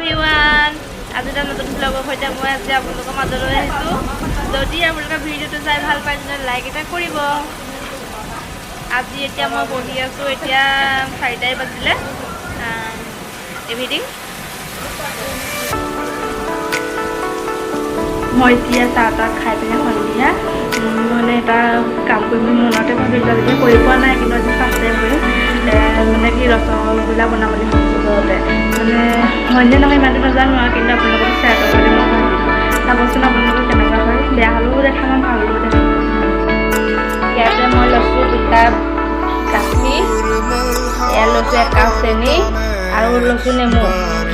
Everyone, আজি এটা নতুন ব্লগৰ সৈতে মই আজি আপোনালোকৰ মাজলৈ আহিছোঁ। যদি আপোনালোকে ভিডিঅ'টো চাই ভাল পায়, তেন্তে লাইক এটা কৰিব। আজি এতিয়া মই বহি আছোঁ, এতিয়া 4টাই বাজিলে ইভিনিং। মই এতিয়া চাহ তাহ খাই পিনে সন্ধিয়া মানে এটা কাম কৰিম বুলি মনতে ভাবিছিলোঁ। আজিলৈকে কৰি পোৱা নাই, কিন্তু আজি ফাৰ্ষ্ট টাইম কৰিম। মানে কি, ৰসগোল্লা বনাম বুলি ভাবিছোঁ ঘৰতে। মানে হয়নে নহয় ইমানটো নাজানো আৰু, কিন্তু আপোনালোকক শ্বেয়াৰ কৰিম বুলি মই ভাবিছোঁ। চাবচোন আপোনালোকৰ কেনেকুৱা হয়। বেয়া হ'লেও দেখাম, ভাল হ'লেও দেখাম। ইয়াতে মই লৈছোঁ 2 কাপ গাখীৰ, এয়া লৈছোঁ 1 কাপ চেনি আৰু লৈছোঁ নেমু।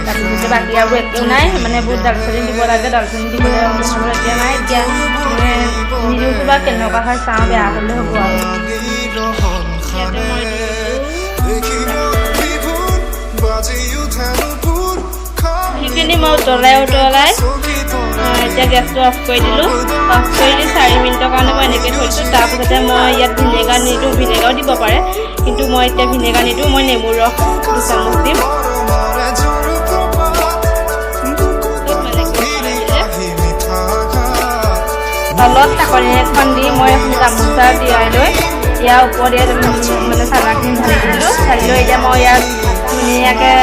তাৰপিছতে বাকী আৰু একো নাই। মানে বহুত দালচেনি দিব লাগে, দালচেনি দিবলৈ মোৰ হাতত এতিয়া নাই। এতিয়া মানে নিদিছোঁ বা কেনেকুৱা হয় চাওঁ, বেয়া হ'লে হ'ব আৰু। ইয়াতে মই দি দিছোঁ। সেইখিনি মই উতলাই উতলাই এতিয়া গেছটো অফ কৰি দিলোঁ। অফ কৰি দি 4 মিনিটৰ কাৰণে মই এনেকৈ থৈছোঁ। তাৰপিছতে মই ইয়াত ভিনেগাৰ নিদিওঁ, ভিনেগাৰো দিব পাৰে, কিন্তু মই এতিয়া ভিনেগাৰ নিদিওঁ। মই নেমুৰ ৰস 2 চামুচ দিম। মানে কি দিলে, তলত ঢাকনি এখন দি মই এখন গামোচা তিয়াই লৈ ইয়াৰ ওপৰত ইয়াত মানে চানাখিনি ঢালি দিলোঁ। ঢালি লৈ এতিয়া মই ইয়াত ধুনীয়াকৈ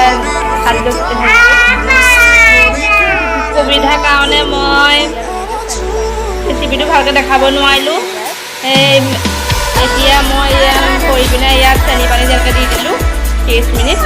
ঢালি। সুবিধাৰ কাৰণে মই ৰেচিপিটো ভালকৈ দেখাব নোৱাৰিলোঁ। এই এতিয়া মই কৰি পিনে ইয়াত চেনি পানী যেনেকৈ দি দিলোঁ 30 মিনিট।